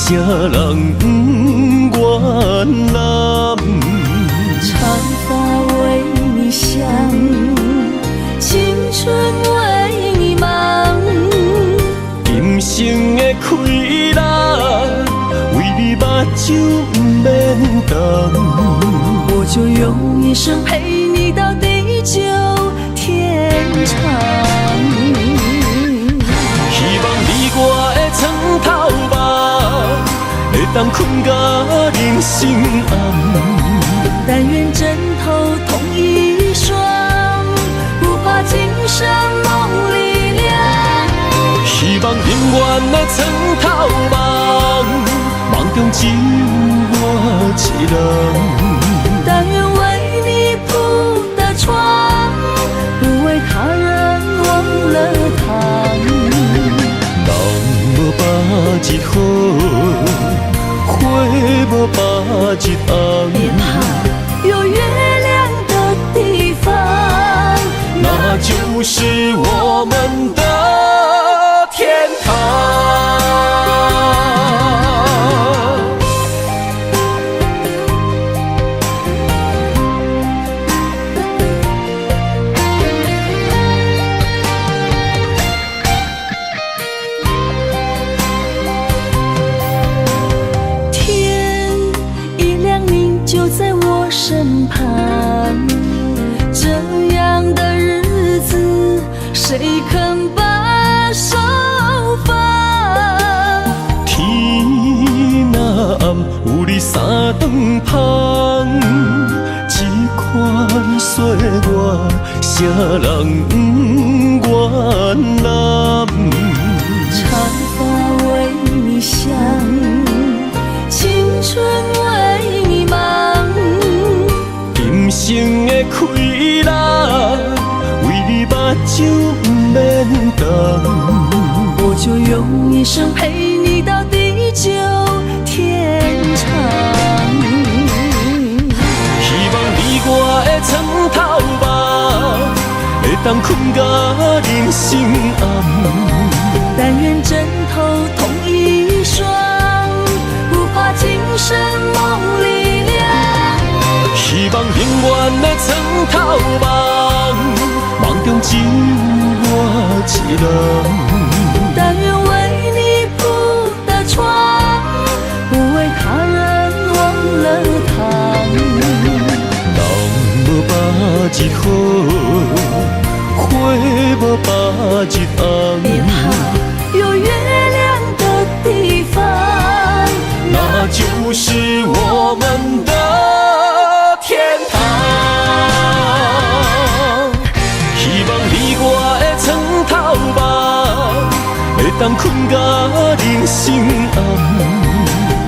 啥人不原谅？長髮為你想，青春為你忙。今生的氣力，為你目睭毋免瞪。我就用一生陪你到地久天長。希望你我的床頭夢，會當睏甲人生暗。但願枕頭同一雙，不怕今生夢裡涼。希望永遠的床頭夢，夢中只有我一人。但願為你鋪的床，不為他人忘了躺。人無百日好，花無百日紅。別怕，有月亮的地方，那就是我們的天堂。天一亮，你就在我身旁。這樣的日子，誰肯把手放？天若暗，有你三頓芳，這款歲月，啥人不原諒？長髮為你想，青春為你忙。今生的氣力，為你目睭毋免瞪。我就用一生陪你到地久天長。希望你我的床頭夢，會當睏甲人生暗。但願枕頭同一雙，不怕今生夢裡涼。希望永遠的床頭夢，夢中只有我一人。但願為你鋪的床，不為他人忘了躺。人無百日好，花無百日紅。別怕，有月亮的地方，那就是我們的天堂。希望你我的床頭夢，會當睏甲人生暗。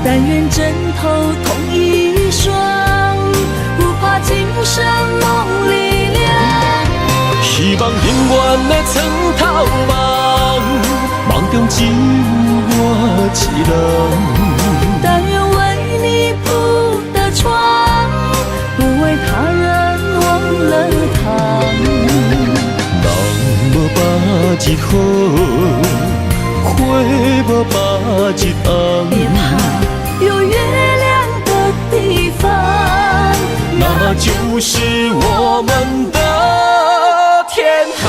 但願枕頭同一雙，不怕今生夢裡涼。希望永遠的床頭夢，夢中只有我一人。但願為你鋪的床，不為他人忘了躺。人無百日好，花無百日紅。別怕，有月亮的地方，那就是我們的天堂。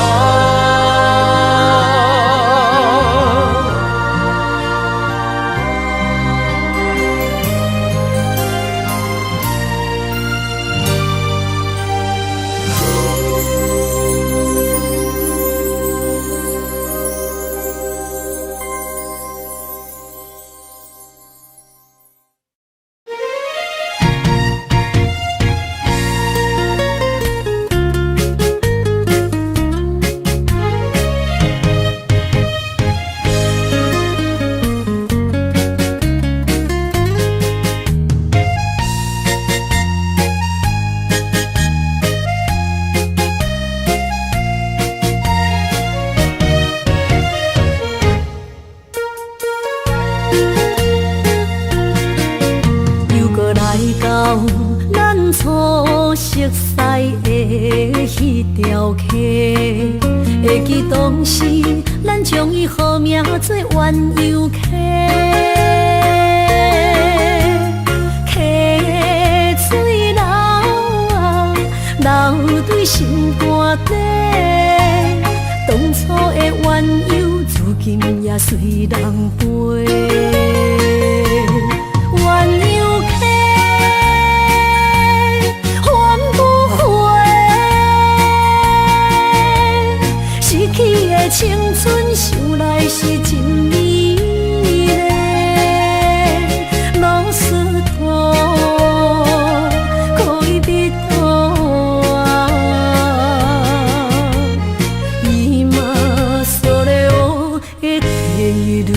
又閣來到咱初熟似的彼條溪，會記當時咱將伊號名做鴛鴦溪。心肝底。當初的鴛鴦，如今也隨人飛。鴛鴦溪，還不回，失去的青春，想來是真美麗。老斯托戀人は今それを得ている。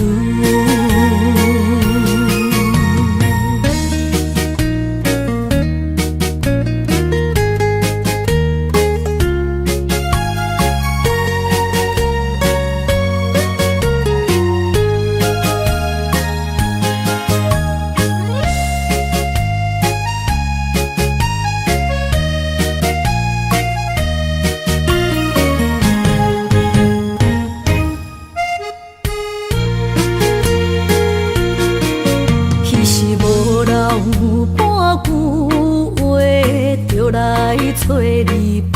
彼時無留半句話，就來揣你飛。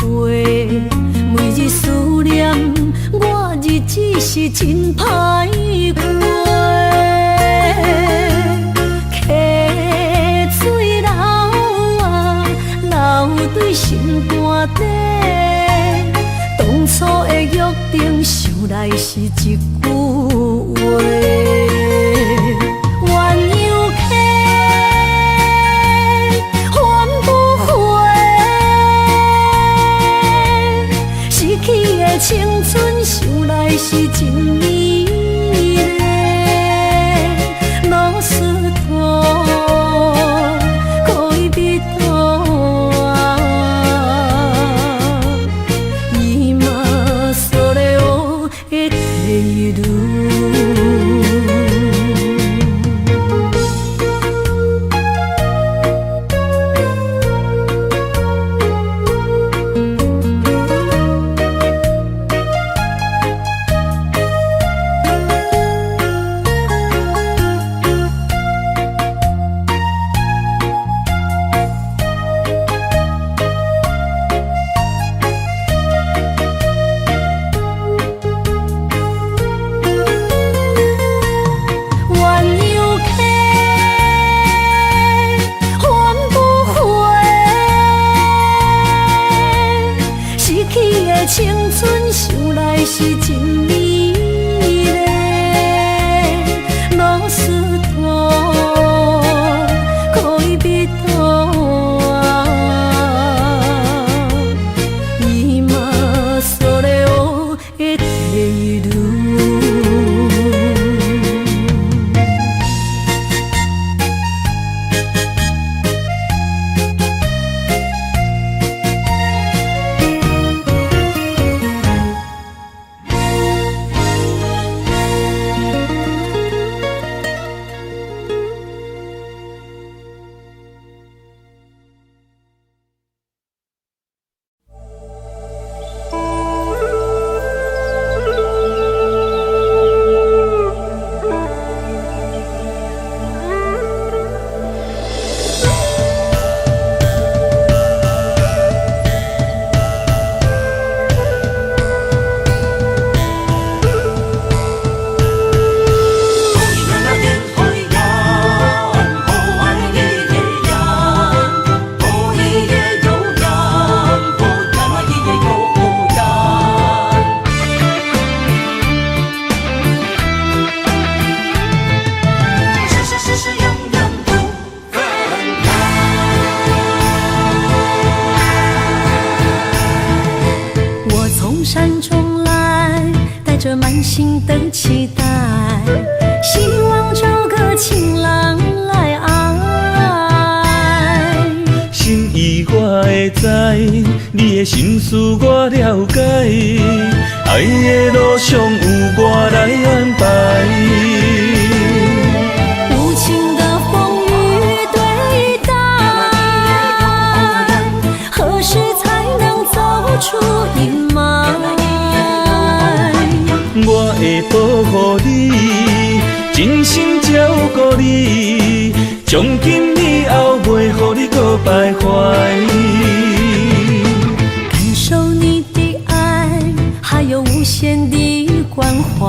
每日思念，我日子是真歹過。溪水流啊，流對心肝底。當初的約定，想來是一句話。鴛鴦溪，還不回，失去的青春，想來是真美麗。老斯托戀人は今それを得ている。鴛鴦溪，還不回，失去的青春，想來是真美麗。老斯托戀人は今それを得ている。事事事事永遠不分開。我從山中來，帶著滿心的期待，希望找個情郎來愛。心意我會知，你的心思我了解，愛的路上有我來安排。無情的風雨對待，何時才能走出陰霾？我會保護你，真心照顧你，從今以後袂予你閣徘徊。感受懷。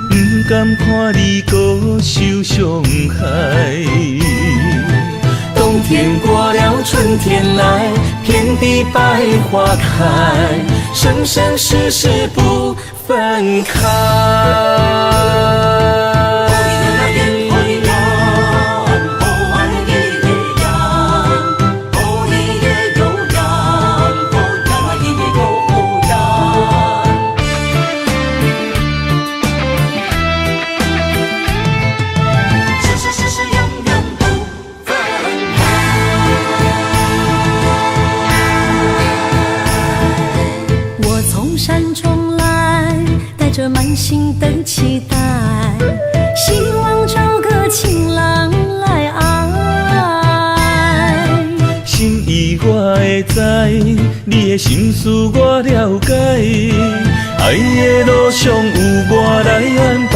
毋甘看你閣受傷害。冬天過了，春天來，遍地百花開，生生世世不分開。生生世世永遠不分開。我從山中來，帶著滿心的期待，希望找個情郎來愛。心意我會知，你的心思我了解，愛的路上有我來安排。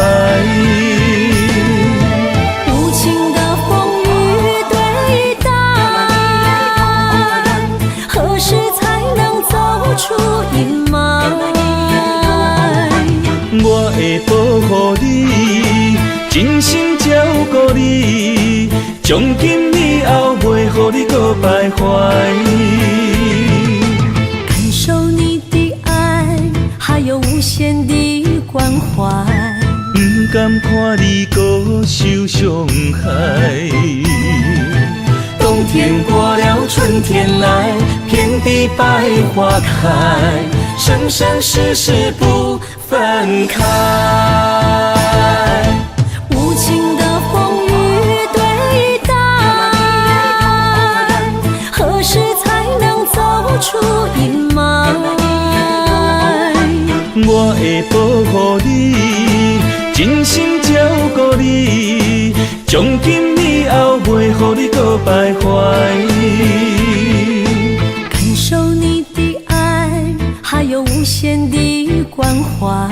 無情的風雨對待，何時才能走出陰霾？我會保護你，真心照顧你，從今以後袂予你閣徘徊。感受你的愛，還有無限的關懷。毋甘看你閣受傷害。冬天過了，春天來，遍地百花開，生生世世不分開。無情的風雨對待，何時才能走出陰霾？我會保護你，真心照顧你，從今以後袂予你閣徘徊。感受你的愛，還有無限的關懷。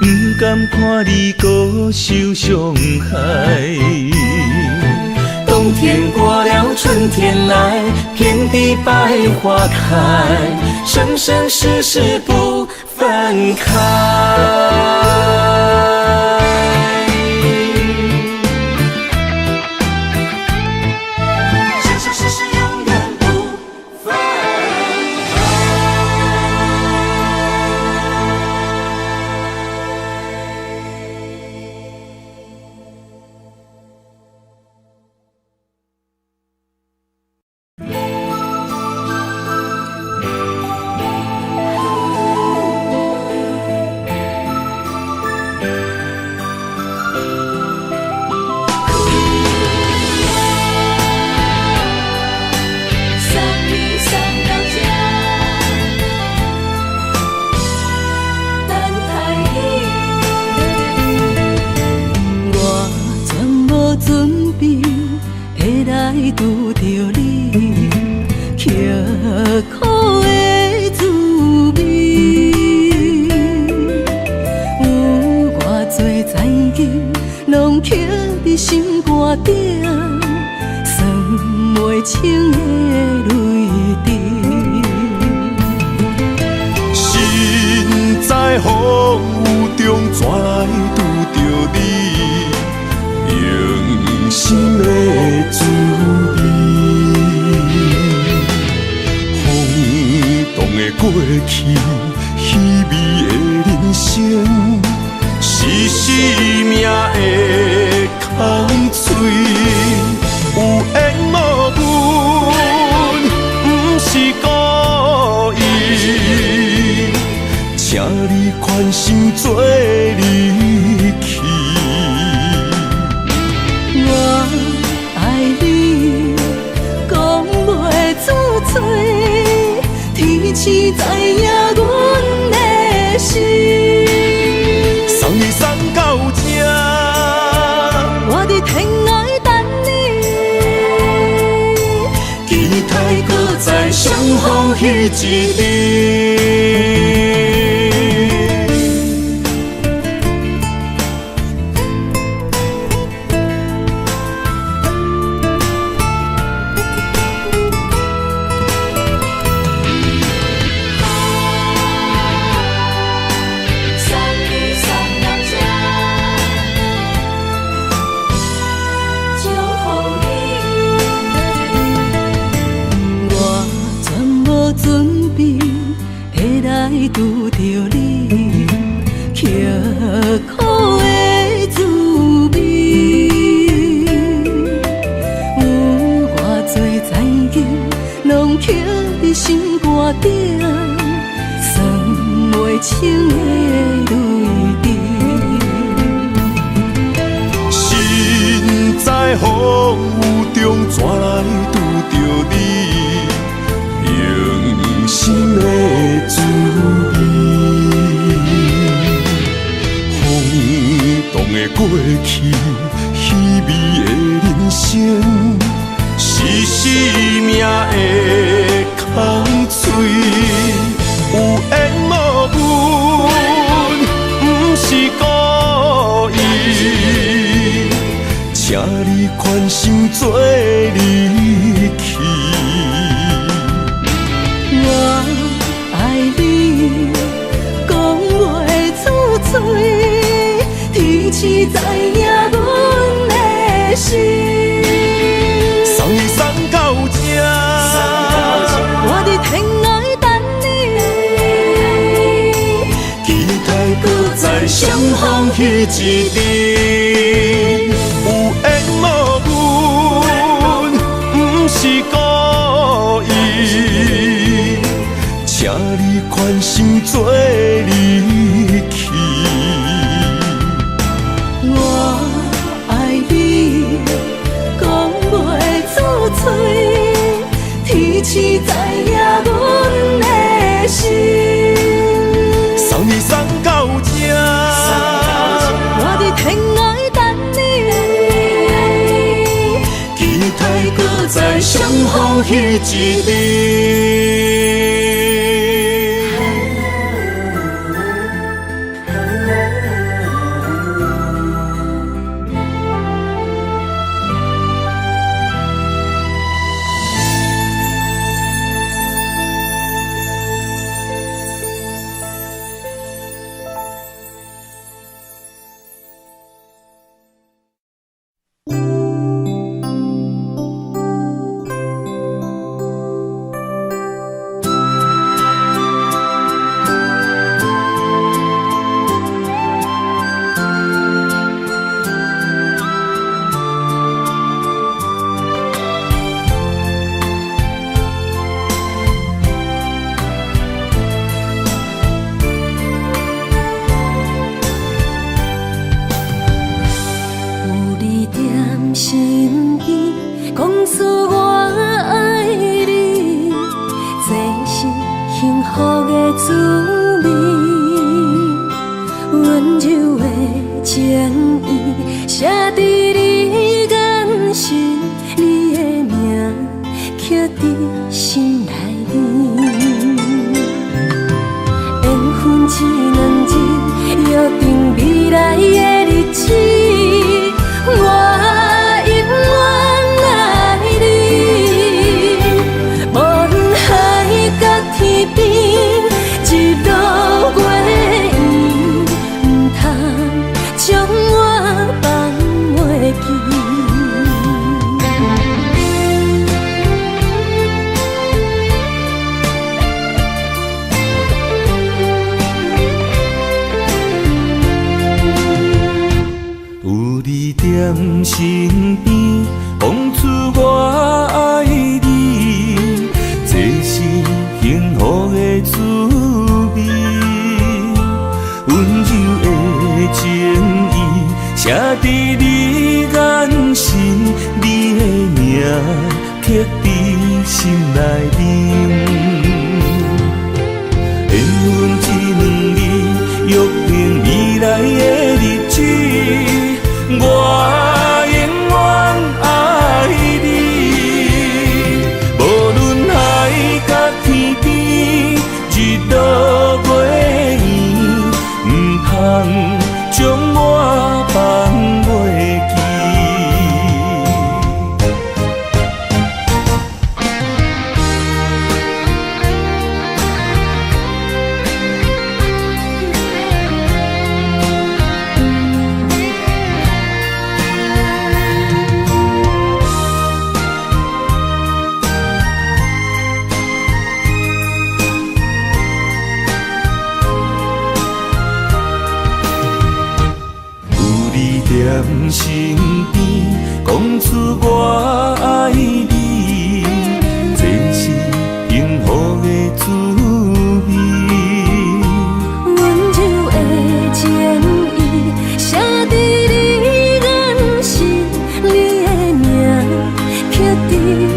毋甘看你閣受傷害。冬天過了，春天來，遍地百花開，生生世世不分開。生生世世永遠不分開。送你送到這，等待你。我全無準備會來拄著你，刻苦的滋味，有偌濟残忍，攏刻佇心肝頂，算袂清的淚滴。身在風雨中，怎來拄著你？用心的滋味。風動的過去，稀微的人生，是生命的空喙。有緣無分，毋是故意。請你寬心做離去。我愛你，講袂出嘴，天星知影阮的心。送你送到這，我佇天涯等你。期待閣再相逢彼一日。送你送到這，拄著你，刻苦的滋味。有偌濟殘忍，攏刻佇心肝頂，算袂清的淚滴。身在風雨中，怎來拄著你？用心的滋味。風動的過去，稀微的人生，是生命的空喙。有緣無分，毋是故意。請你寬心做離去。我愛你，講袂出嘴，天時知影阮的心。送你送到這，我佇天涯等你。期待閣再相逢彼一日。有緣無分，毋是故意。請你寬心做離去。我愛你，講袂出嘴，天時知影阮的心。送你送到這，我佇天涯等你。期待閣再相逢彼一日。有你踮身邊，講出我愛你，這是幸福的滋味。溫柔的情意寫佇你眼神，你的名刻佇心內面。緣分這兩字，約定未來的日子。我永遠愛你，無論海角天邊，日落月圓，毋通將我放袂記。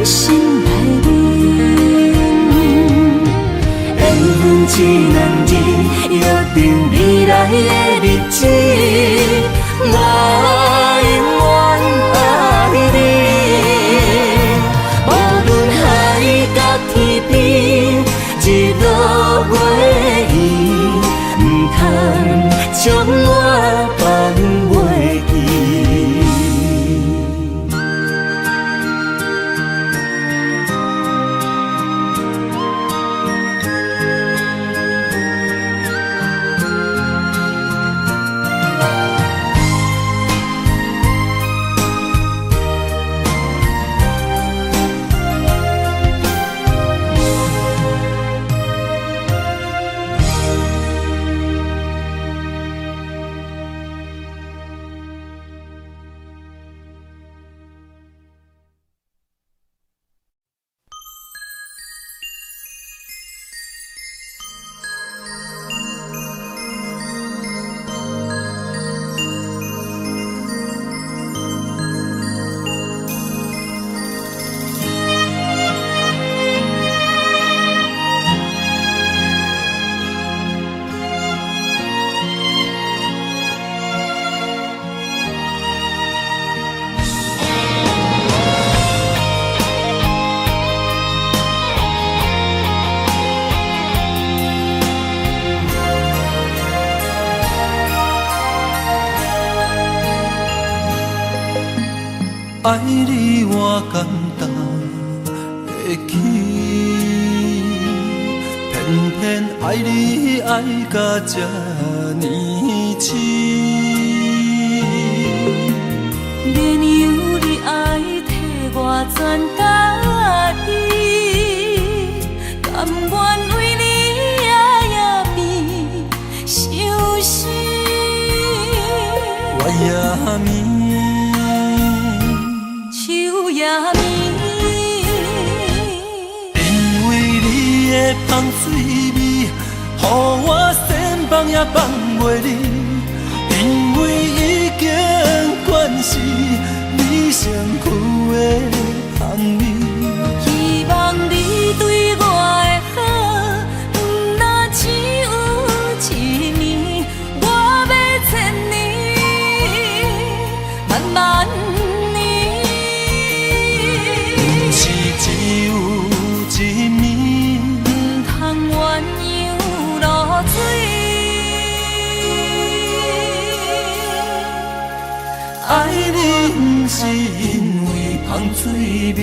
心內面。緣分這兩字，約定未來的日子，我永遠愛你。無論海角天邊，日落月圓，毋通將我放袂記。愛你我感動會起，偏偏愛你愛甲這呢癡。免有你愛替我全家己，甘願為你夜夜變相思。月也暝，秋也暝，因為你的香水味，予我想放也放袂離。因為已經慣是你身軀的香味，希望你對我的好，毋若只有一暝，我欲千年，萬萬年。毋是只有一暝，毋通鴛鴦落水。愛你毋是因為香水味。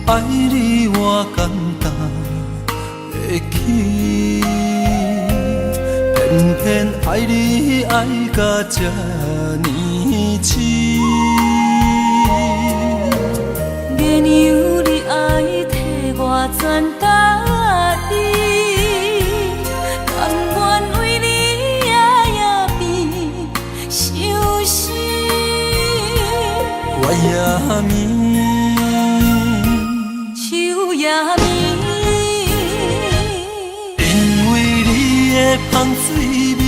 愛你我感動會起，偏偏愛你愛甲這呢癡。免有你愛替我全家己，甘願為你夜夜變相思。月也暝，秋也暝，因為你的香水味，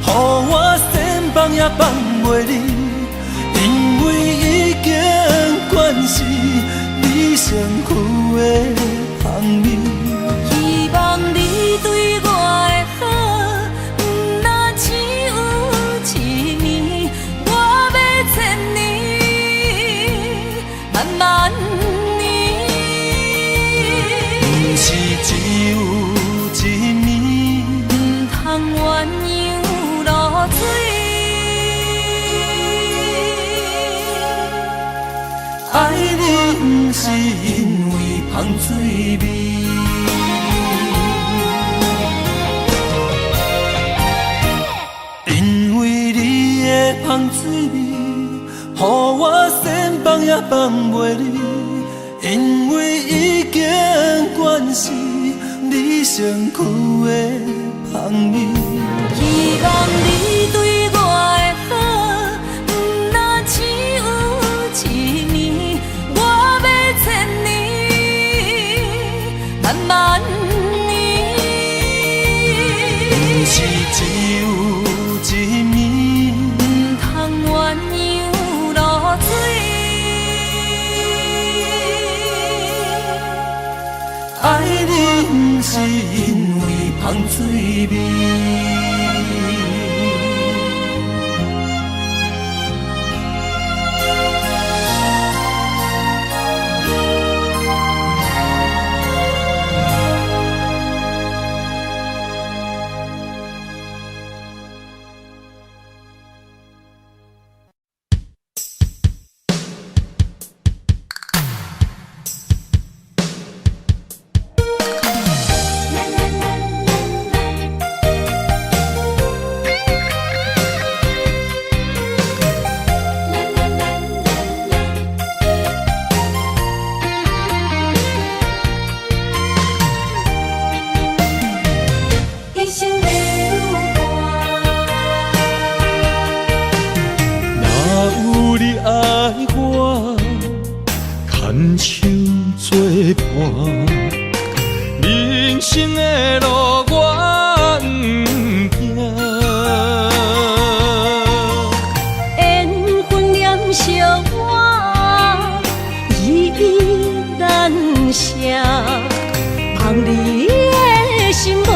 予我想放也放袂離。因為已經慣是你身軀的香味，希望你對我的好，毋若只有一暝，我欲千年，萬萬年。毋是只有一暝，毋通鴛鴦落水。愛你毋是因為香水味。因為你的香水味，予我想放也放袂離。因因為已經慣是你身軀的香味。希望你對我的好，毋若只有一暝，我欲千年，萬萬年。毋是只有一暝，毋通鴛鴦落水。愛你毋是因為香水味。一生的旅伴。若有你愛我，牽手作伴，人生的路我毋驚。緣分黏惜我，依依難捨，望你的心無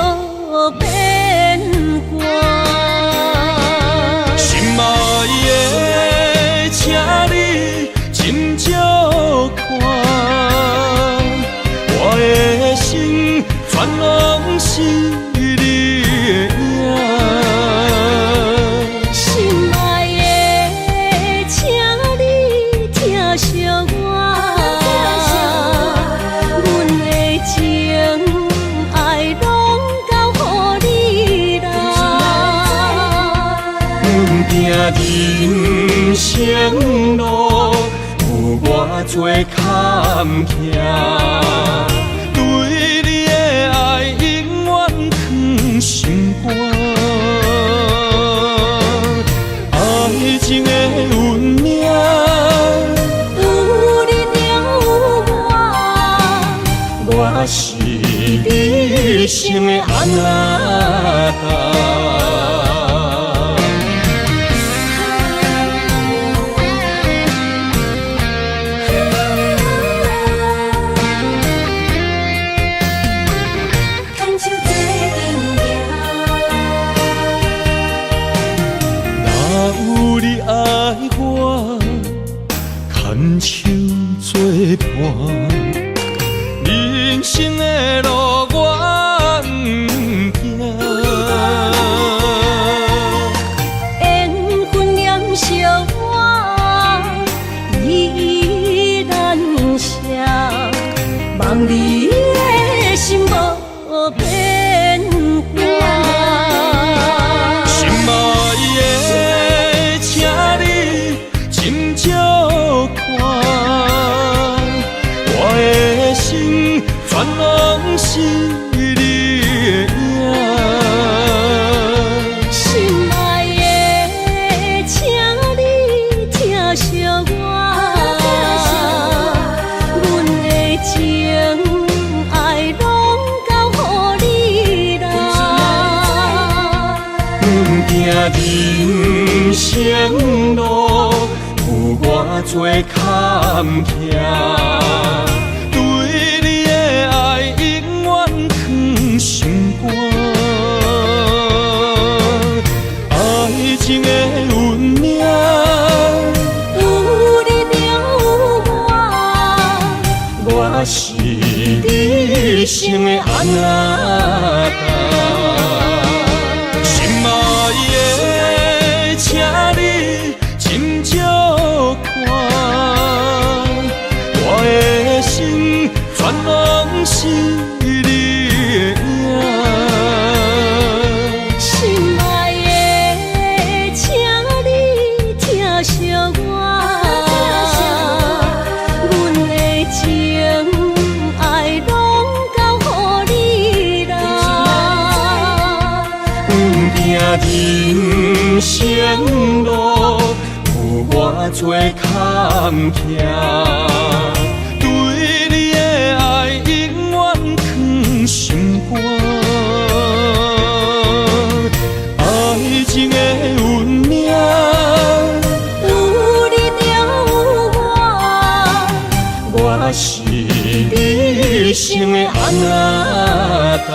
變卦。心愛的，請你斟酌看，我的心全攏是你的影。心愛的，請你疼惜我，阮的情愛攏交予你啦。阮行人生路，有偌濟坎坷，對你的愛永遠藏心肝。愛情的運命，有你就有我，我是你一生的阿那達。牽手做陣行。若有你愛我，牽手作伴，人生的路我毋驚。緣分黏惜我，依依難捨，望你的心無變卦。心愛的，請你斟酌看，我的心全攏是你的影。心愛的，請你疼惜我，阮的情愛攏交予你啦。阮行人生路，有偌濟坎坷，對你的愛永遠藏心肝。愛情的運命，有你就有我，我是你一生的阿那達。心愛的，請你斟酌看，我的心全攏是你的影。心愛的，請你疼惜我，阮的情人生路有偌济坎坷，對你的愛永遠囥心肝。愛情的運命，有你就有我，我是你一生的阿那達。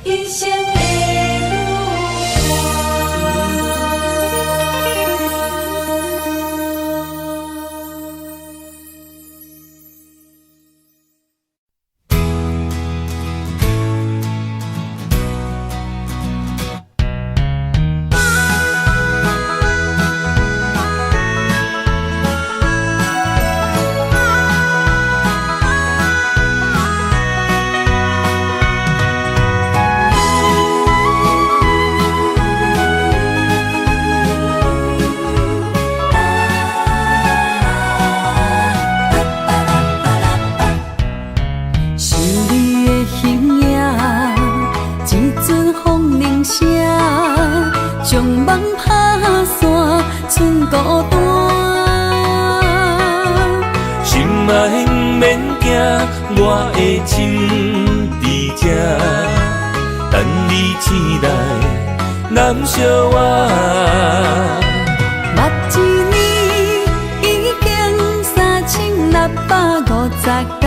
一生的女伴。是你的形影，一阵风铃声，将梦拍散，剩孤单。心爱毋免惊，我的情佇這，等你醒來，攬惜我。捌一年已經3650天，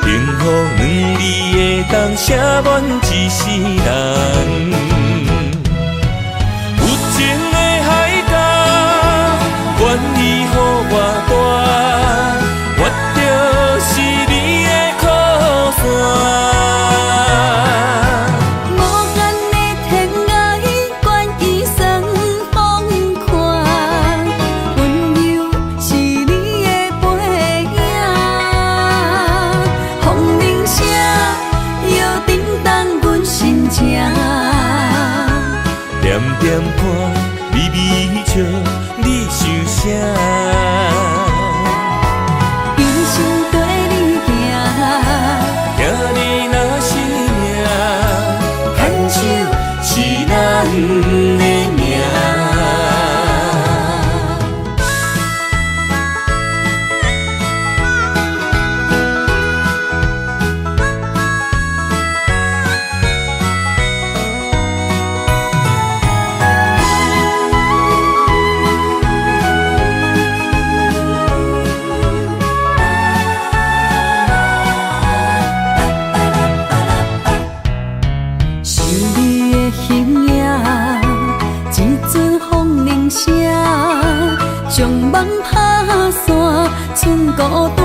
幸福兩字會當寫滿一世人。有情的海角，願意予我帶，我就是你的靠山。無限的天涯，願意算放寬，溫柔是你的背影，風鈴聲又震動阮心情。恬恬看，微微笑，你想啥？一生綴你行，疼你若是命，牽手是咱的命。是你的形影，一阵風鈴聲，將夢拍散，剩孤單。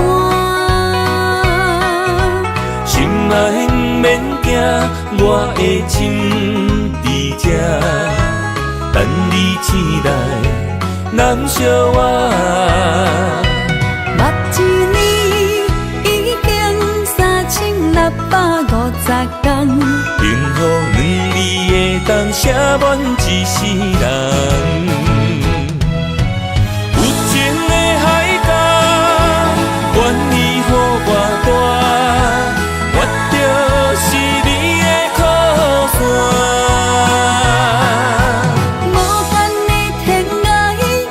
心愛毋免驚，我的情佇這，等你醒來，攬惜我。捌一年已經3650天，幸福兩字會當寫滿一世人。有情的海角，願意予我帶，我就是你的靠山。無限的天涯，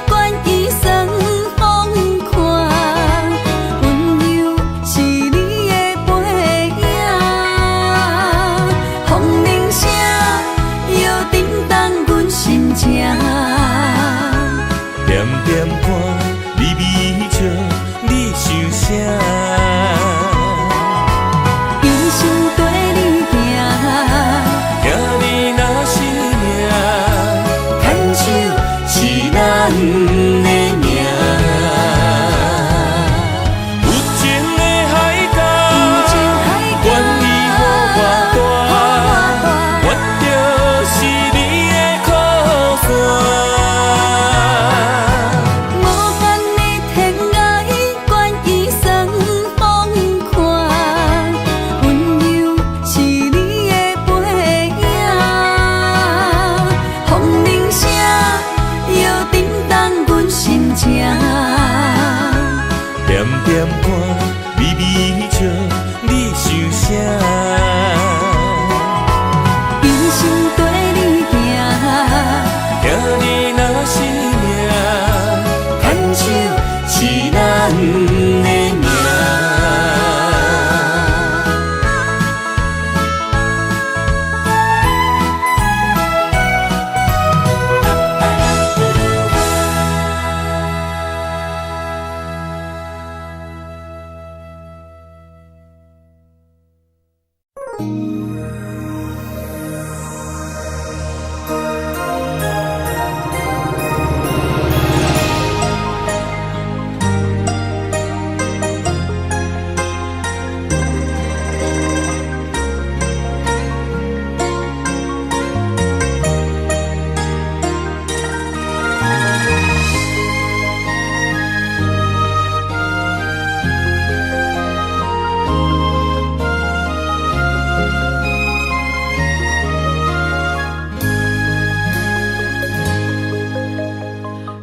願意算放寬，溫柔是你的背影，風鈴聲又震動阮心情。恬恬看，微微笑，你想啥？一生綴你行，疼你若是命，牽手是咱的命。有情的海角，願意予我帶，我就是你的靠山。無限的天涯，願意算放寬，溫柔是你的背影，風鈴聲又震動阮的名。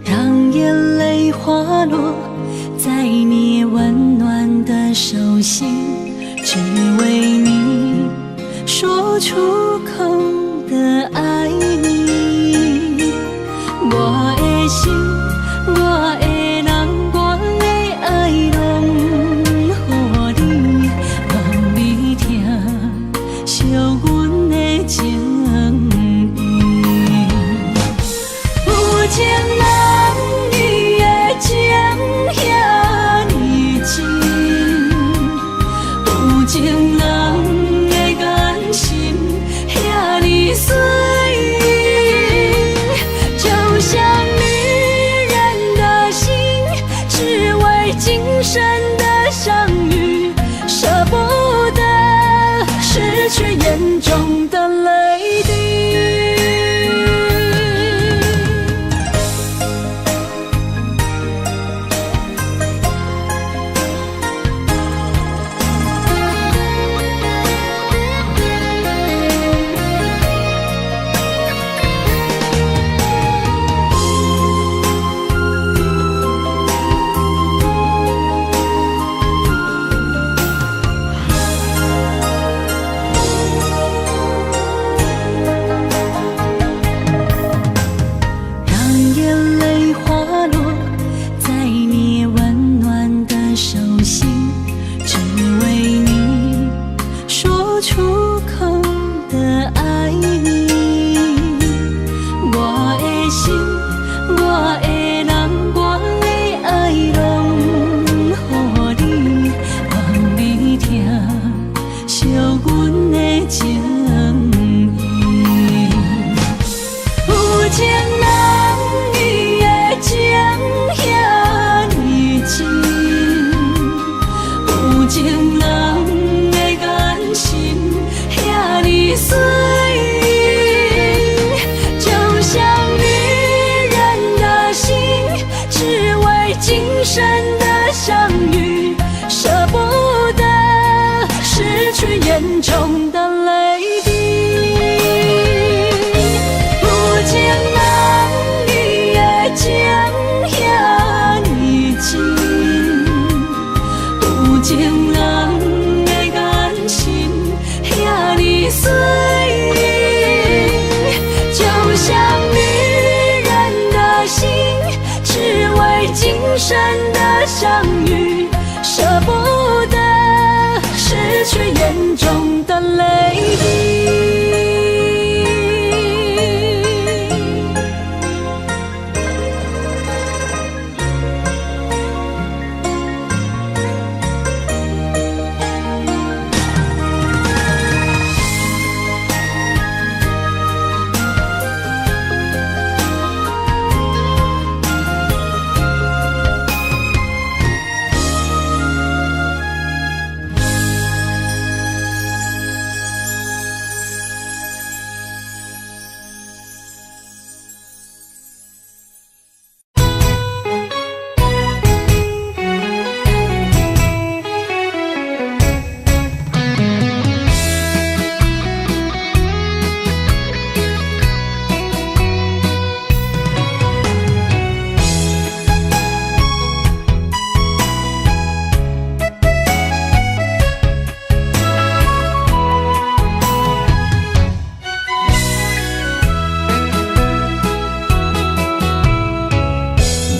让眼淚滑落在你溫暖的手心，只為你說出口的愛你。我的心，我的人，我的愛，攏予你，望你疼惜阮的情意。有情人伊的情遐呢真，有情人的眼神遐呢水，就像女人的心，只為今生的相遇，捨不得失去眼中的淚滴。讓眼淚滑落在你溫暖的手心，只為你說出口的愛你。我的心，我的人，我的愛，攏予你，望你疼惜阮的情意。有情人伊的情遐呢真，有情人的眼神遐呢水，就像女人的心，只為今生的相遇，捨不得失去眼中的淚滴。有情人伊的情遐呢真，有情人的眼神遐呢水，就像女人的心，只為今生的相遇，捨不得失去眼中的淚滴。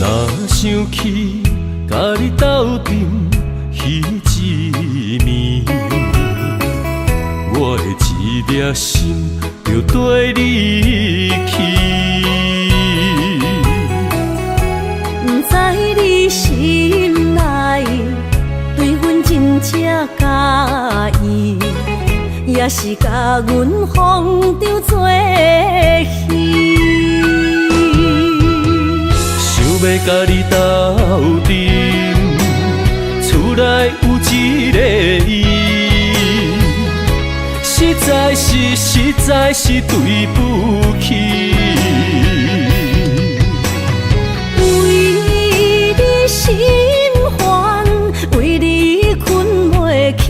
若想起，敢佮你鬥陣彼一暝，我的一粒心就綴你去。毋知你心內對阮真正佮意，抑是共阮風中做戲。想欲佮你鬥陣，厝內有一个伊，實在是實在是對不起。為你心煩，為你睏袂去，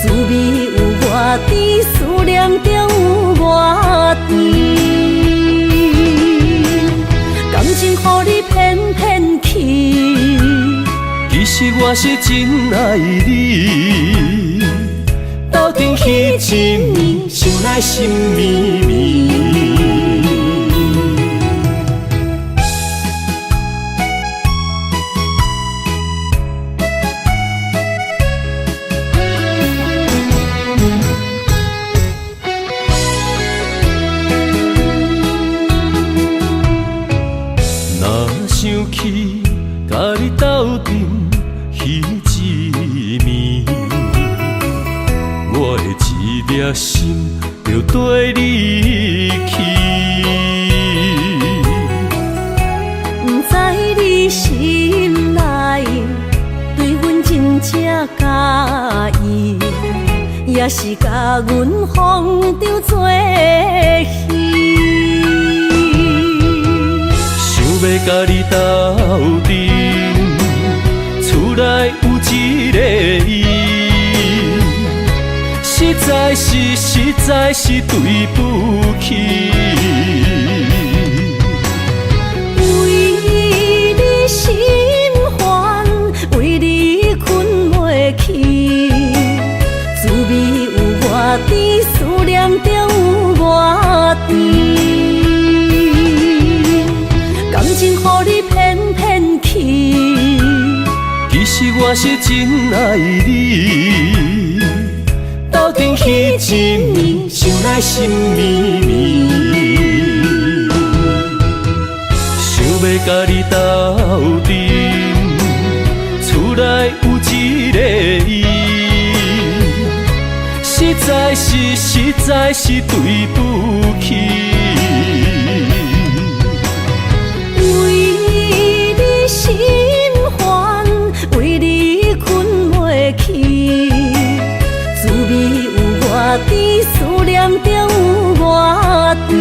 滋味有偌甜，思念中有偌甜。感情予你騙騙去，其實我是真愛你，鬥陣彼一暝，想來心綿綿。若想起佮你鬥陣彼一暝，我的一粒心就綴你去。毋知你心內對阮真正佮意，抑是共阮風中做戲。想欲佮你鬥陣，厝內有一个伊，實在是實在是對不起。為你心煩，為你睏袂去，滋味有偌甜，思念中有偌甜。感情予你騙騙去，其實我是真愛你，鬥陣彼一暝，想來心綿綿。想欲佮你鬥陣，厝內有一个伊，實在是實在是對不起。為你心煩，為你睏袂去，滋味有偌甜，思念中有偌甜。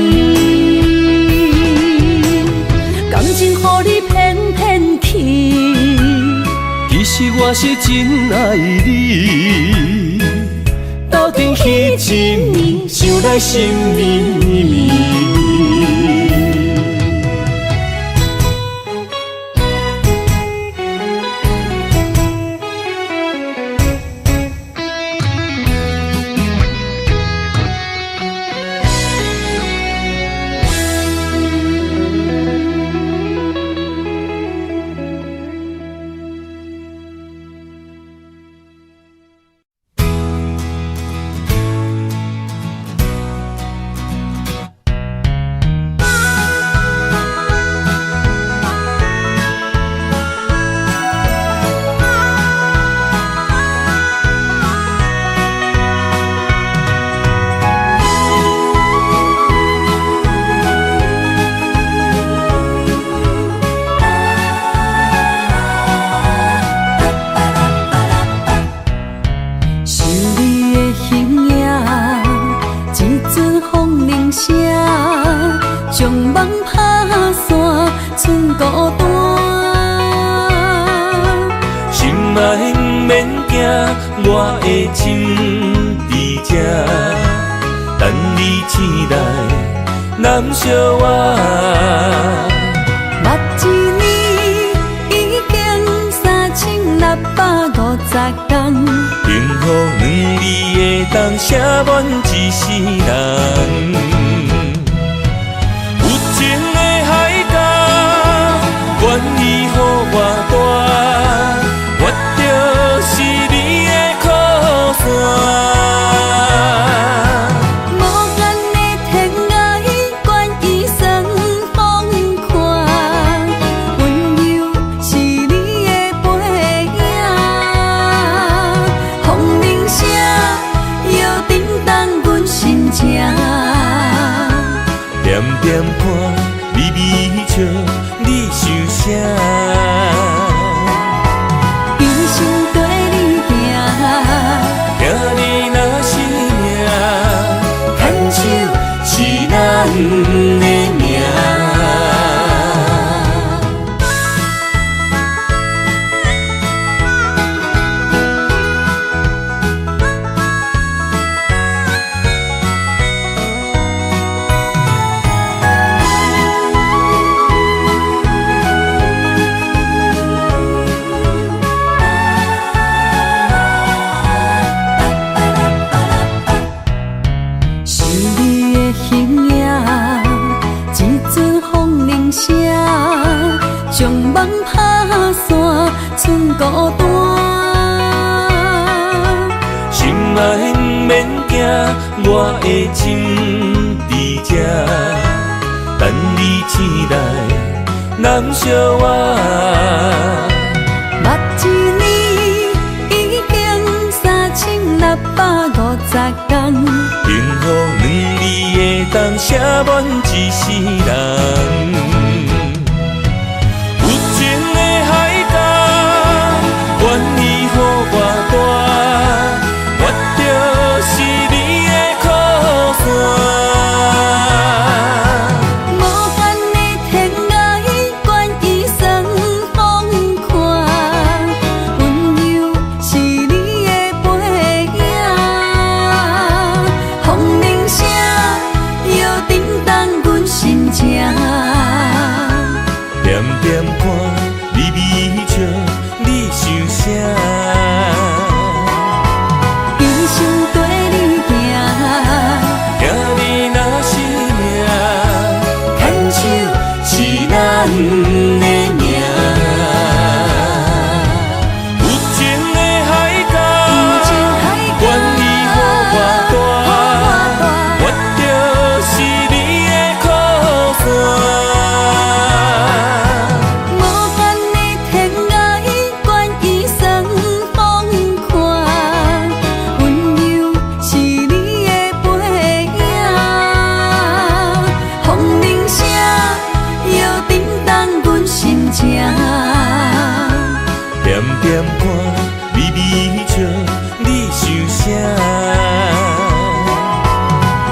感情予你騙騙去，其實我是真愛你，鬥陣彼一暝，想來心綿綿。想你的形影，一阵風鈴聲，將夢拍散，剩孤單。心愛毋免驚，我的情佇這，等你醒來，攬惜我。目一年已經3650工，幸福兩字會當寫滿一世人。有情的海角，願意予我蹛拍散剩孤單。心愛毋免驚，我的情佇這，等你醒來攬惜我。目一年已經3650天，幸福兩字會當寫滿一世人。有情的海角，願意予我帶，我就是你的靠山。無限的天涯，願意算風寒，溫柔是你的背影，風鈴聲又震動阮心情。点点看你微笑，你想啥？一生綴你行，听你若是命，牵手是咱的命。有情的海角，願意予我帶，我就是你的靠山。無限的天涯，願意算風寒，溫柔是你的背影，風鈴聲又震動阮心情。點點看你微笑，你想啥？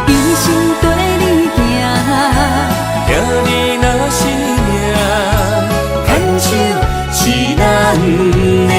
一生綴你行，聽你若是命，牽手是咱的命。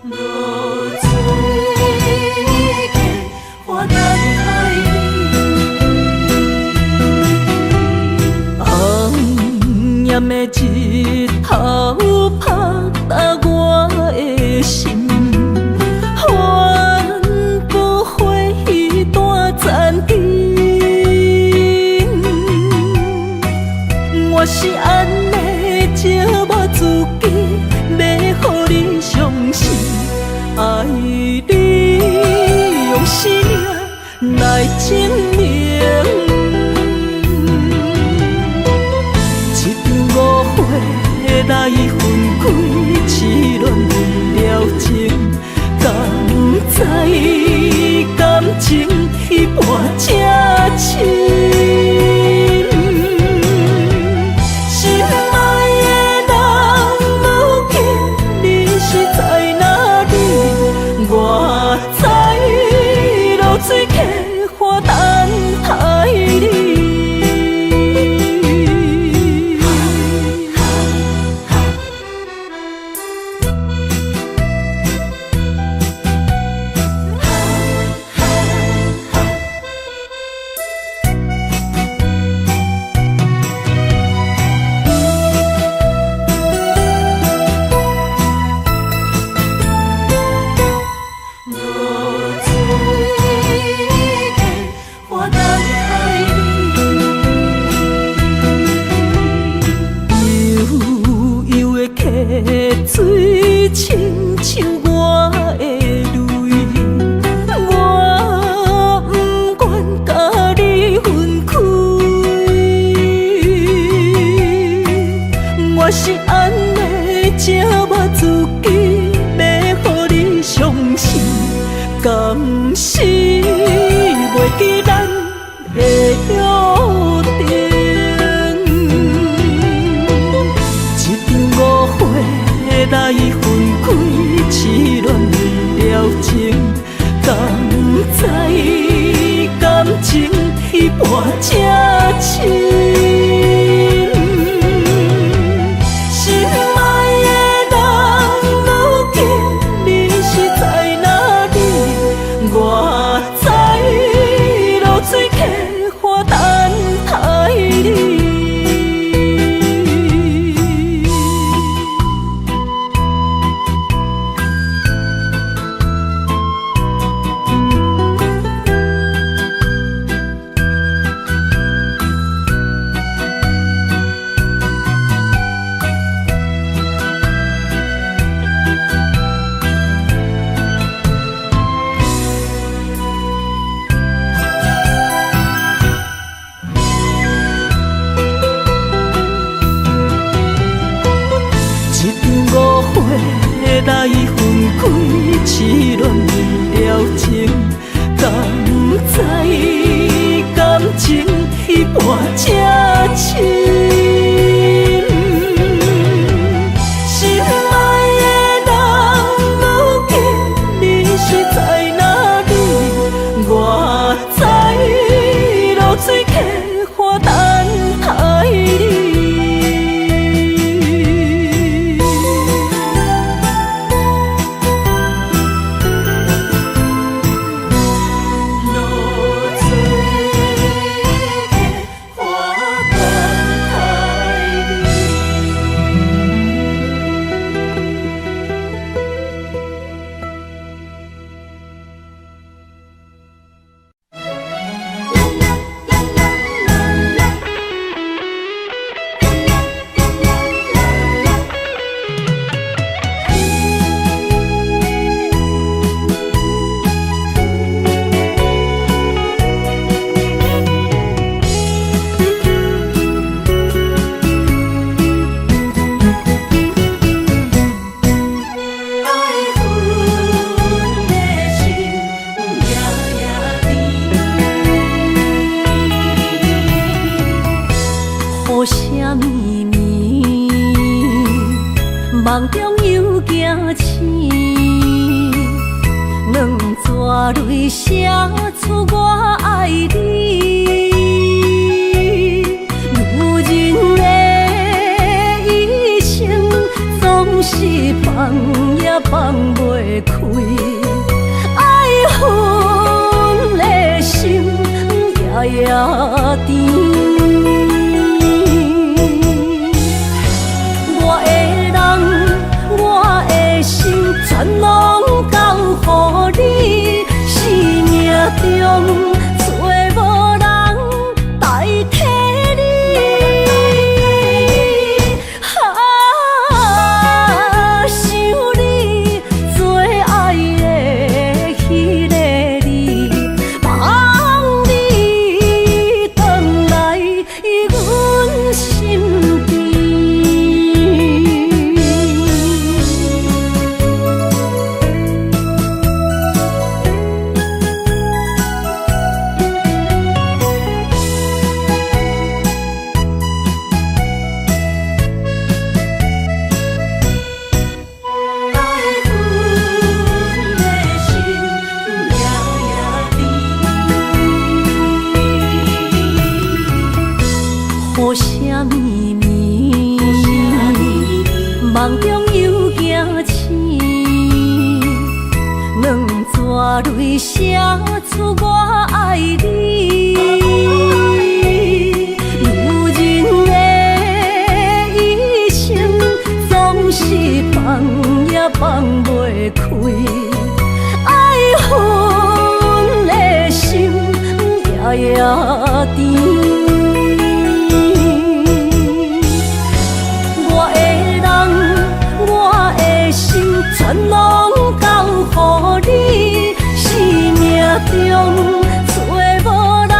落水溪，我等待你。红艳的日头拍打我的心，恨不回彼段残情。我是按呢折磨自己，欲予你傷心，愛你用生命來證明。一場誤會來分開，痴戀了情，敢知感情彼半這深？心愛的人，如今你是在哪裡？我在濁水溪岸等待你。落水溪，我等待你。悠悠的溪水，親像我的淚，我不願佮你分開。我是按呢折磨自己，欲予你傷心，敢是袂記咱的約定？伴這深。心愛的人，如今你是在哪裡？我在濁水溪岸等待你。一场误会来分开，痴恋了情，敢知感情彼伴这深？心爱的人，如今你是在哪裡？我在濁水溪岸等待你。濁水溪岸等待你。愛阮的心夜夜甜。雨声绵绵，梦中又惊醒，两撮泪写出我愛你。女人的一生總是放也放袂開，愛恨的心夜夜甜。我的人，我的心，全攏交予你。生命中找無人代替你。啊，想你最愛的彼个你，望你轉來阮身邊。愛阮的心夜夜甜。雨聲綿綿，夢中又驚醒，兩撮淚寫出我愛你。女人的一生總是放也放袂開，愛恨的心夜夜甜。我的人，我的心，全攏交予你。生命中找無人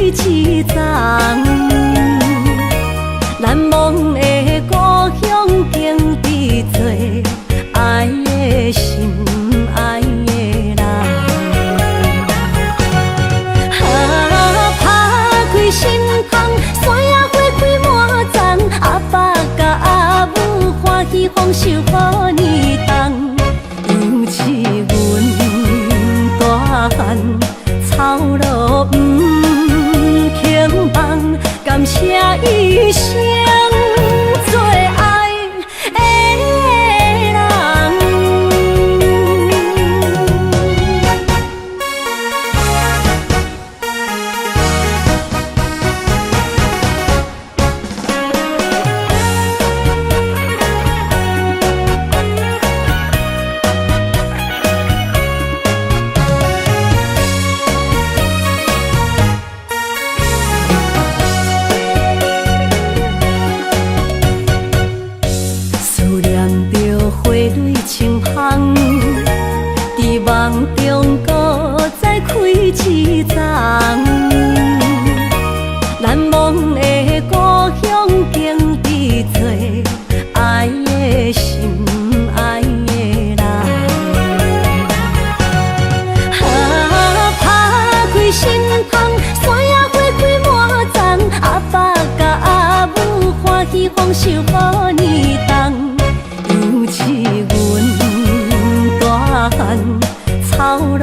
一欉。難忘的故鄉景致多，愛的心，愛的人。啊，拍開心窗，山野花開滿叢，阿爸佮阿母歡喜豐收予年冬，養飼阮大漢，操勞毋肯放，感謝一生最愛的人。思念著花蕊青芳，佇夢中閣再開一叢。難忘的故鄉景致多，愛的心，愛的人。啊，拍開心窗，山野花開滿叢，阿爸佮阿母歡喜豐收予年冬，養飼阮大漢，操勞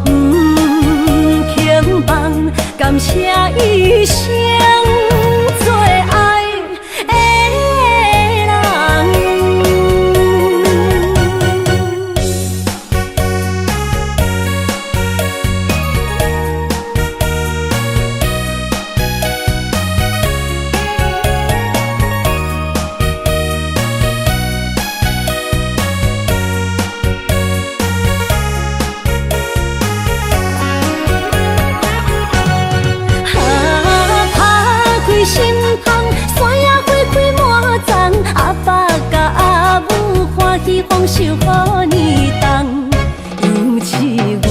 毋肯放，感謝一生最愛的人。啊，拍開心窗，山野花開滿叢，阿爸佮阿母歡喜豐收予年冬，養飼阮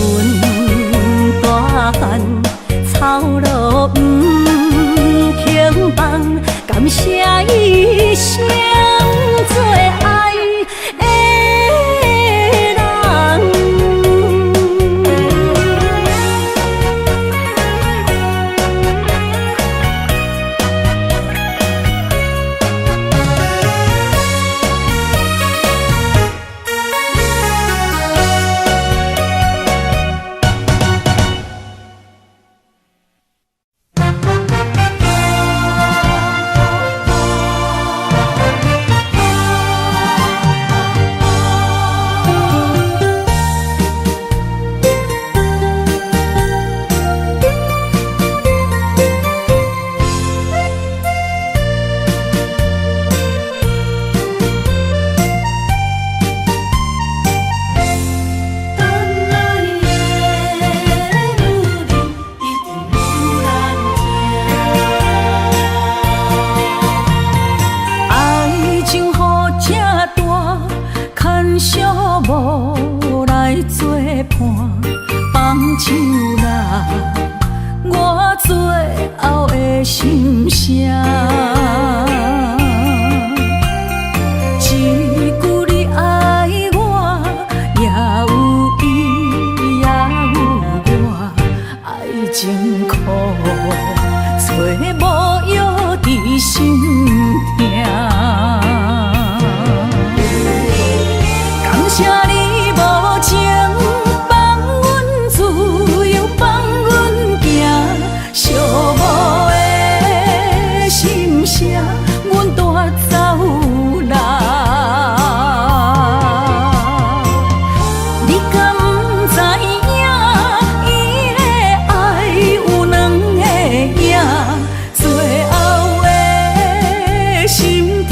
大漢，操勞毋肯放，感謝一生最愛的人。等來的女人一定愈難聽。愛情予這大，牽小無來作伴，放手啦，我最後的心聲。一句你愛我，也有伊，也有我，愛情苦，找無藥治心疼。感謝你無情，放阮自由，放阮行，寂寞的心聲，阮帶走啦。你敢知影？伊的愛有兩个影，最後的心痛。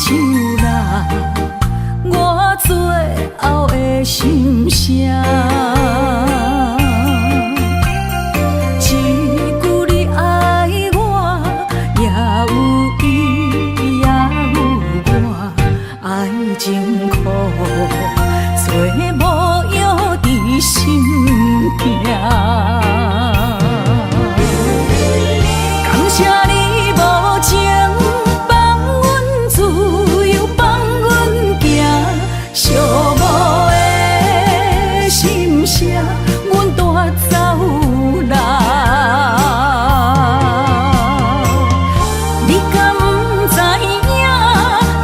唱啦，我最後的心聲。一句你愛我，也有伊，也有我，愛情苦，做無藥治心痛。感謝你無情，放阮自由，放阮行，寂寞的心聲，阮帶走啦。你敢知影？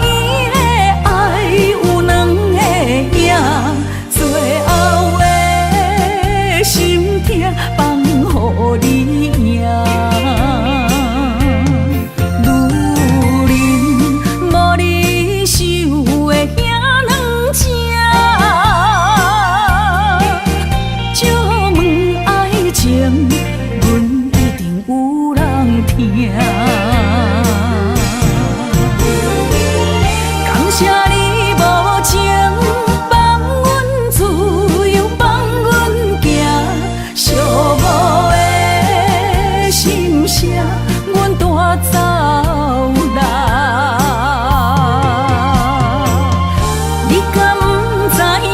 伊的愛有兩个影，最後的心痛放予你贏。女人無你想的遐軟情，借問愛情，阮一定有人疼。感謝你無情，放阮自由，放阮行，寂寞的心聲，阮帶走啦。你敢知影？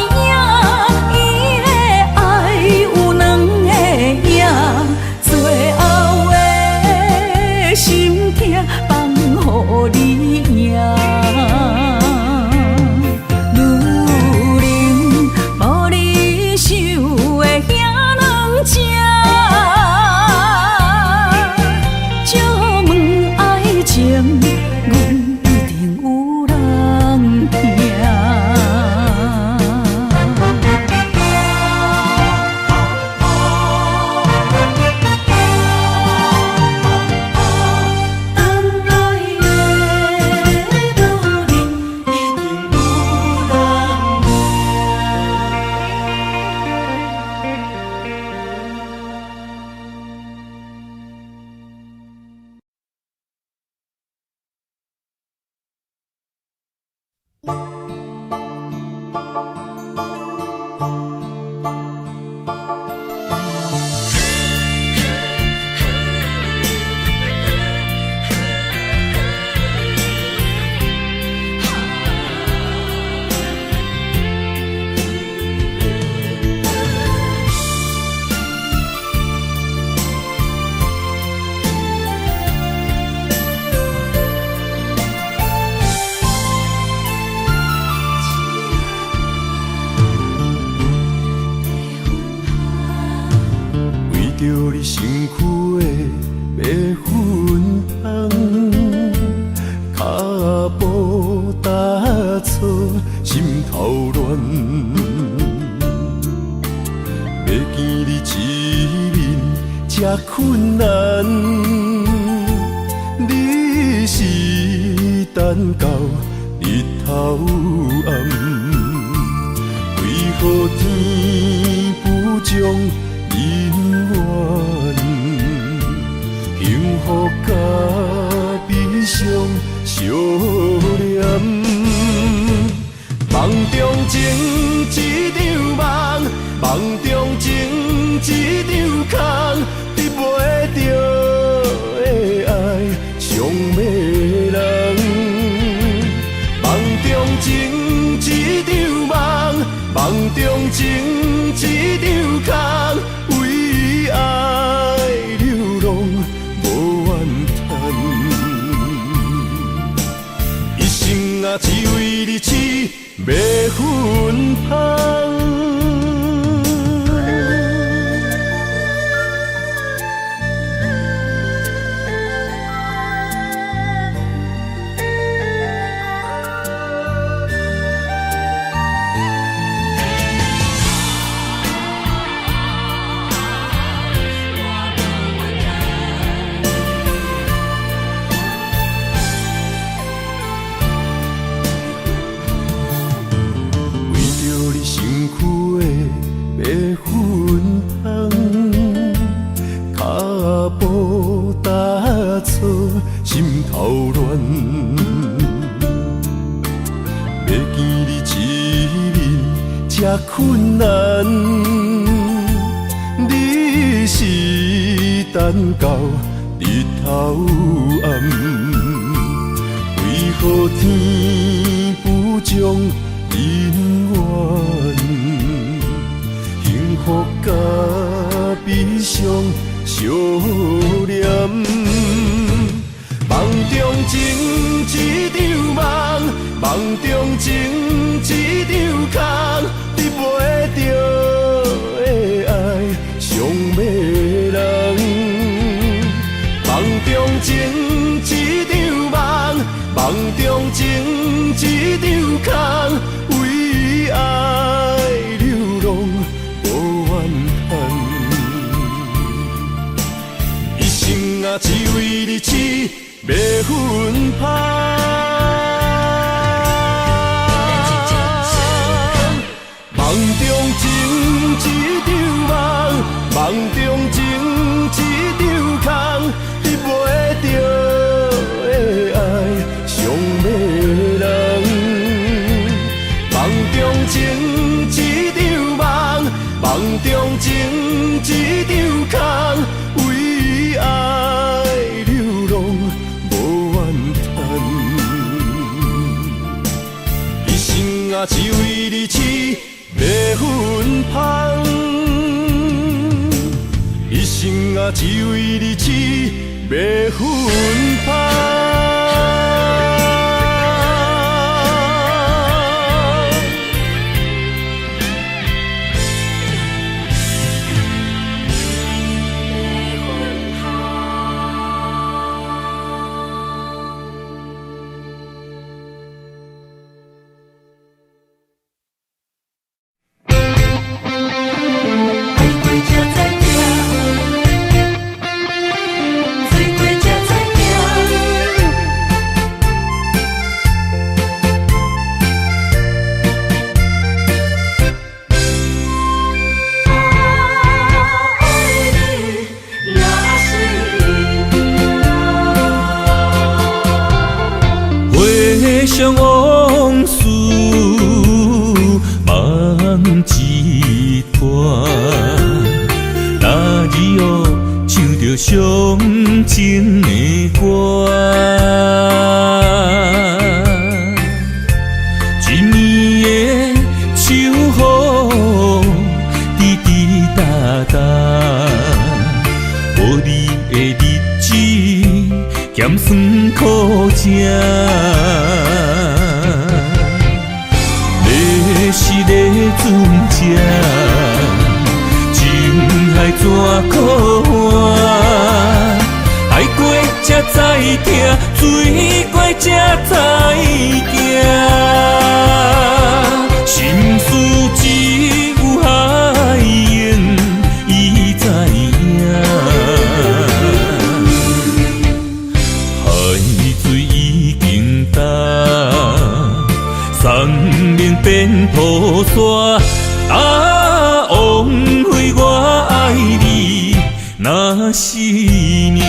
伊的愛有兩个影，最後的心痛放予你贏。女人無你想的遐軟情，借問愛情，阮一定有人疼。等來的女人一定有人疼。為著你身軀的白粉香，跤步踏錯，心頭亂。欲見你一面這困難，你是等到日頭暗，為何天不將姻緣？幸福佮悲傷相連，夢中情一場夢，夢中情一場空，得袂著的愛傷迷人。夢中情一場夢，夢中情一場空，為愛流浪無怨嘆，一生啊只為你痴迷芬芳。困難。你是等到日頭暗，為何天不將姻緣？幸福佮悲傷相連。夢中情一場夢，夢中情一場空，得袂著的愛傷迷人。夢中情一場夢，夢中情一場空，為愛流浪無怨嘆。一生啊，只為你痴迷芬芳。夢中情一場夢，夢中情一場空，得袂著的愛傷迷人。夢中情一場夢，夢中情一場空，為愛流浪無怨嘆。一生啊，只為你痴迷芬芳。一生啊，只為你痴迷芬芳。愛過才知疼，水過才知疼。啊，愛你若是命。回想往事，夢一團，那日哦，唱著傷情的歌，一暝的秋雨，滴滴答答，無你的日子，鹹酸苦食。你是咧船只，情海怎苦换？愛過才知疼，水過才知行。心事只有海湧伊知影。海水已經乾，山盟變土沙。啊，枉費我愛你，若是命。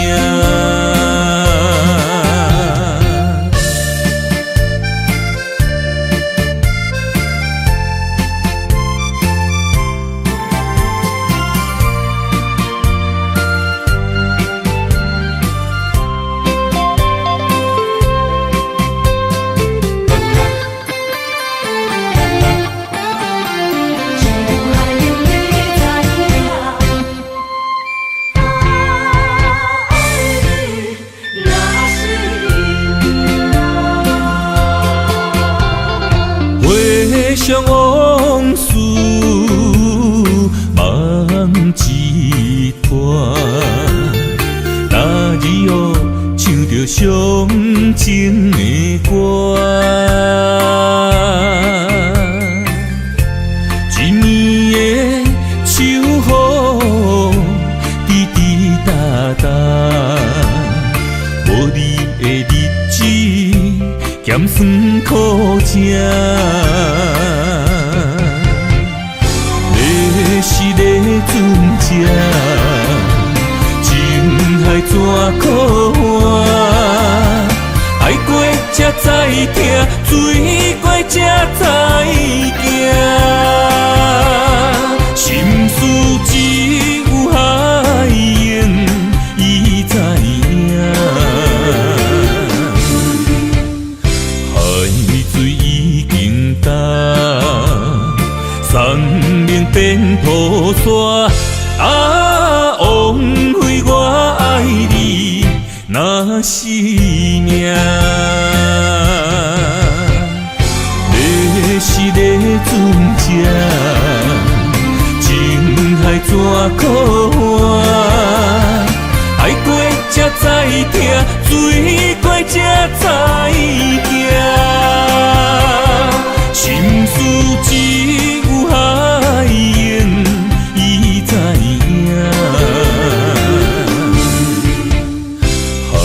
只有海湧你知影。啊，愛你若是命。回想往事，夢一團，那日哦，唱著傷情的歌，一暝的秋雨，滴滴答答，無你的日子，鹹酸苦食。你是咧船只，情海怎苦换？愛過才知疼，水過才知行。死命。你是咧船只，情海怎可换？爱过才知疼，水过才知行。心事只有海涌伊知影。海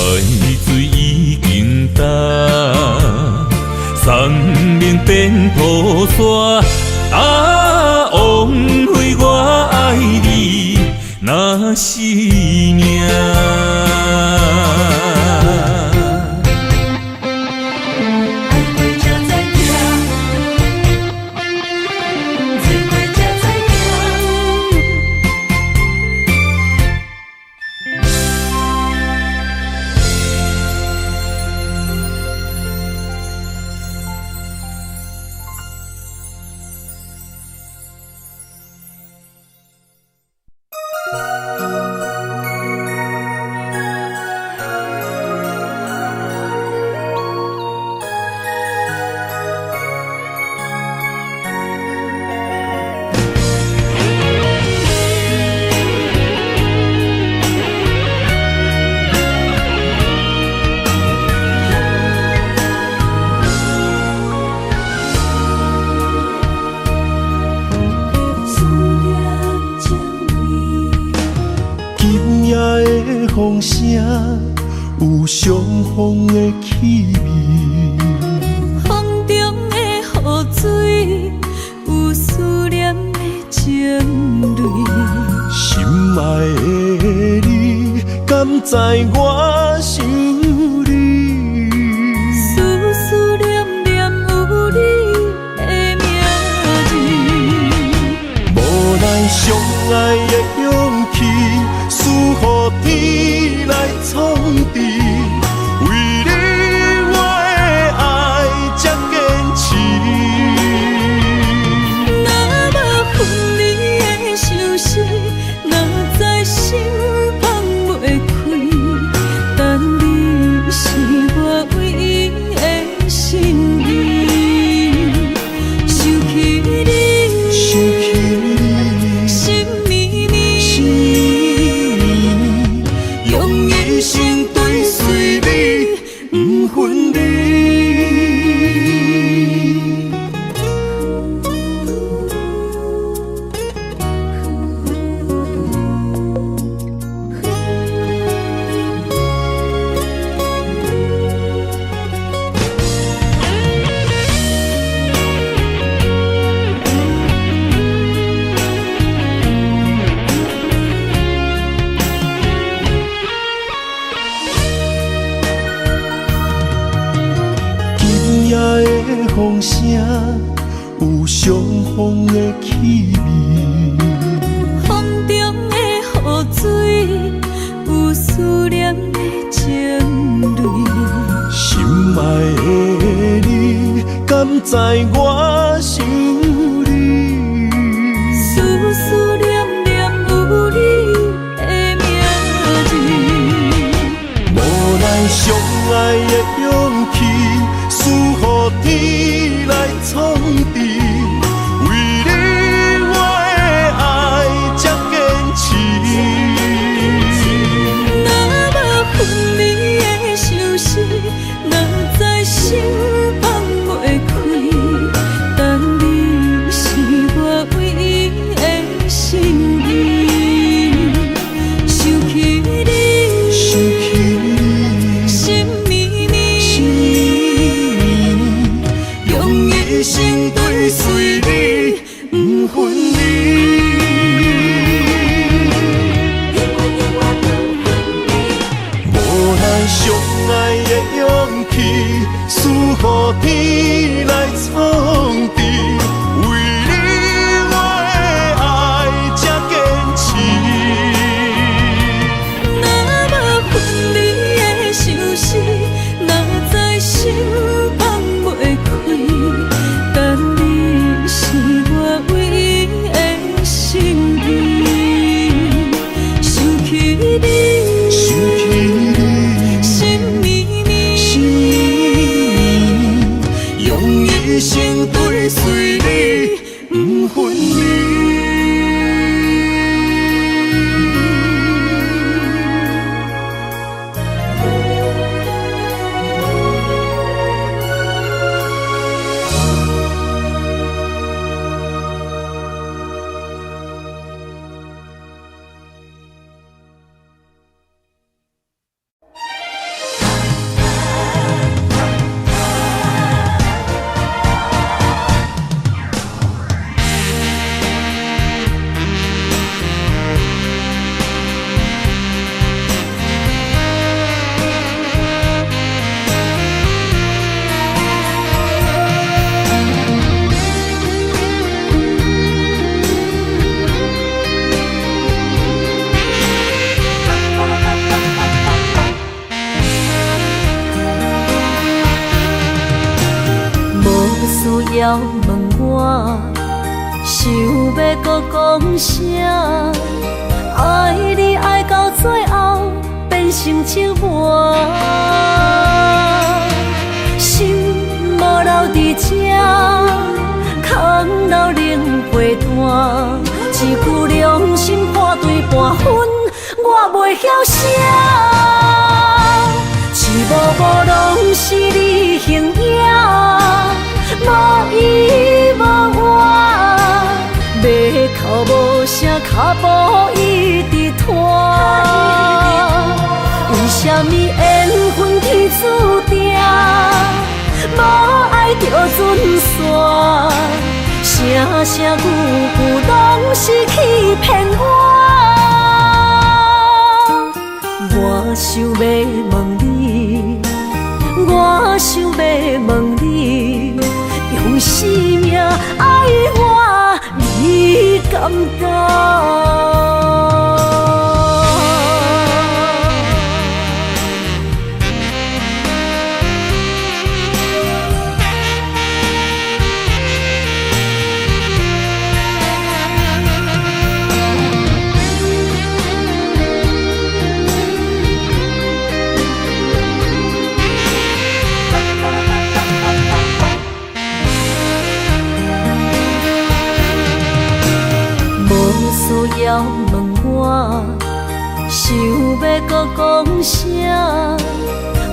水已经干，山明变土沙。啊，枉费我爱你，若是命。爱过才知疼，水过才知行。思念情味。今夜的风声有伤风的气味，风中的雨水有思念的情泪。心爱的你，敢知我想你？思思念念有你的名字。无奈相爱的勇气，输予天来创治。为你我的爱才坚持。若无分离的相思，哪知心放袂开。但你是我唯一的心意。想起你，想起你，心绵绵，心绵绵，用一生追随你，不分离。今夜的风声有伤风的气味，风中的雨水有思念的情泪。心爱的你，敢知我想你？思思念念有你的名字。无奈相爱的勇气，输予天来创治。为你我的爱才坚持。若无分离的相思，哪知心放袂开。要問我，想欲閣講啥？愛你愛到最後變成折磨，心無留佇這，空留冷被單，一句良心破碎半分，我袂曉寫。一幕幕攏是你形影，無依無倚，欲哭無聲，跤步一直拖。為啥物緣分天注定，無愛就準散，聲聲句句攏是欺騙我。我想欲問你，我想欲問你，用生命愛我，你敢敢？需要問我，想欲閣講啥？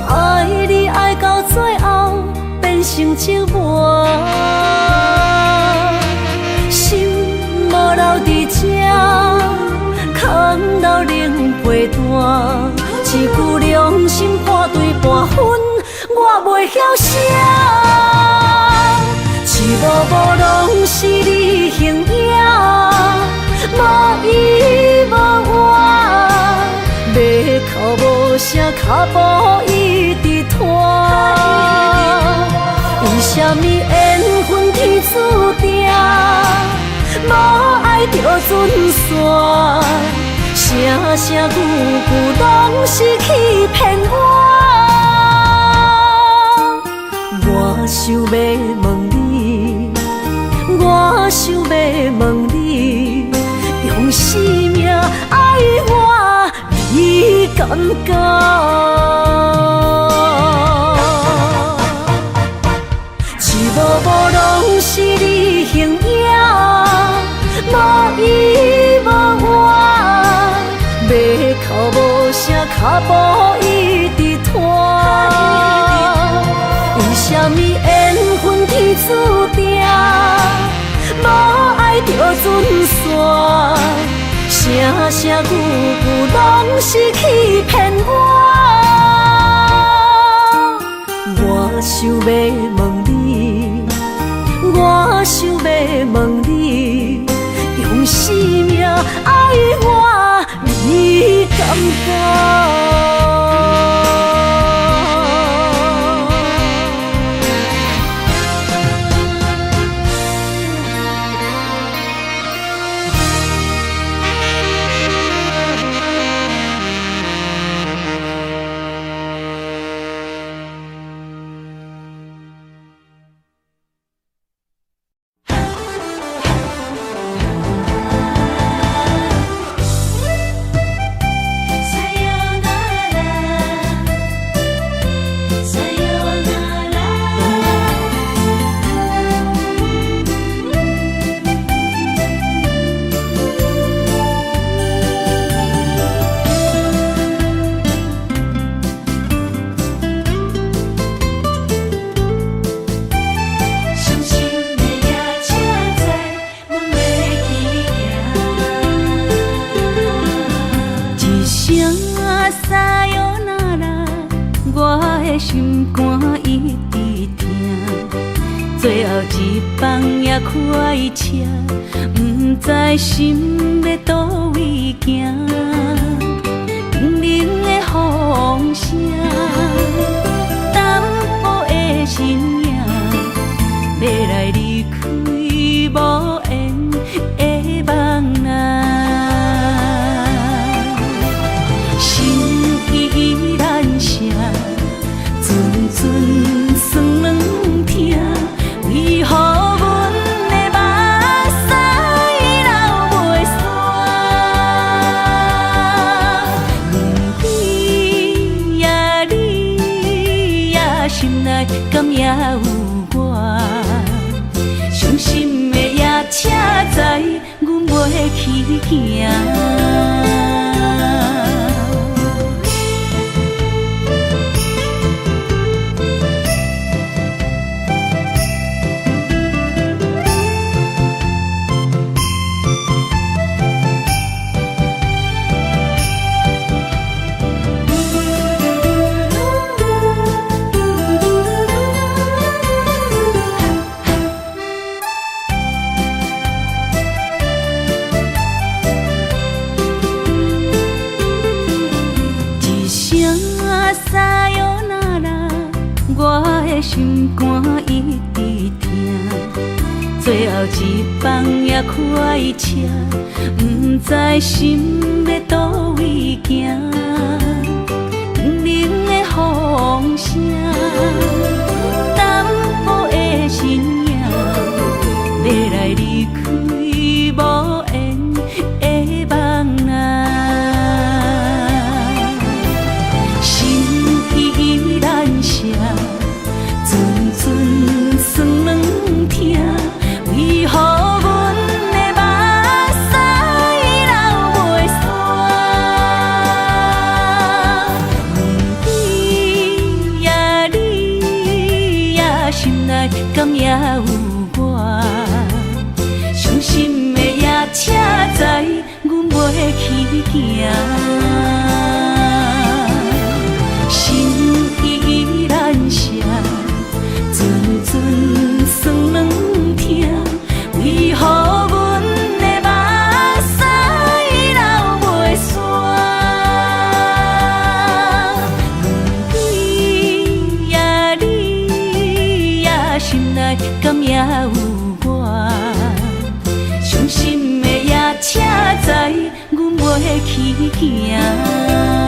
愛你愛到最後變成折磨，心無留佇這，空留冷被單，一句良心破碎半分，我袂曉寫。一幕幕攏是你形影，無依無倚，欲哭無聲，跤步一直拖。為啥物緣分天注定，無愛就準散，聲聲句句攏是欺騙我。我想欲問你，我想欲問你，用生命愛我，你敢敢？一幕幕攏是你形影，無依無倚，欲哭無聲，跤步一直拖。為啥物緣分天注定，無愛就準散，聲聲句句攏是欺騙我。我想欲問你，我想欲問你，用生命愛我，你敢敢？陣陣酸軟疼，為何也有我？傷心的夜車知阮袂去行。一聲さよなら，我的心肝一直疼。最後一班也開車，毋知心欲佗位行。冷的風聲，淡薄的身影，欲來離開無緣的夢啊。心依難捨，陣陣酸軟疼，為何阮的目屎流袂煞？問你呀你呀，心內敢也有我？傷心的夜車知阮袂去行。心依難捨，陣陣酸軟疼，為何阮的目屎流袂煞？問你呀你呀，心內敢也有我？傷心的夜車知阮袂去行。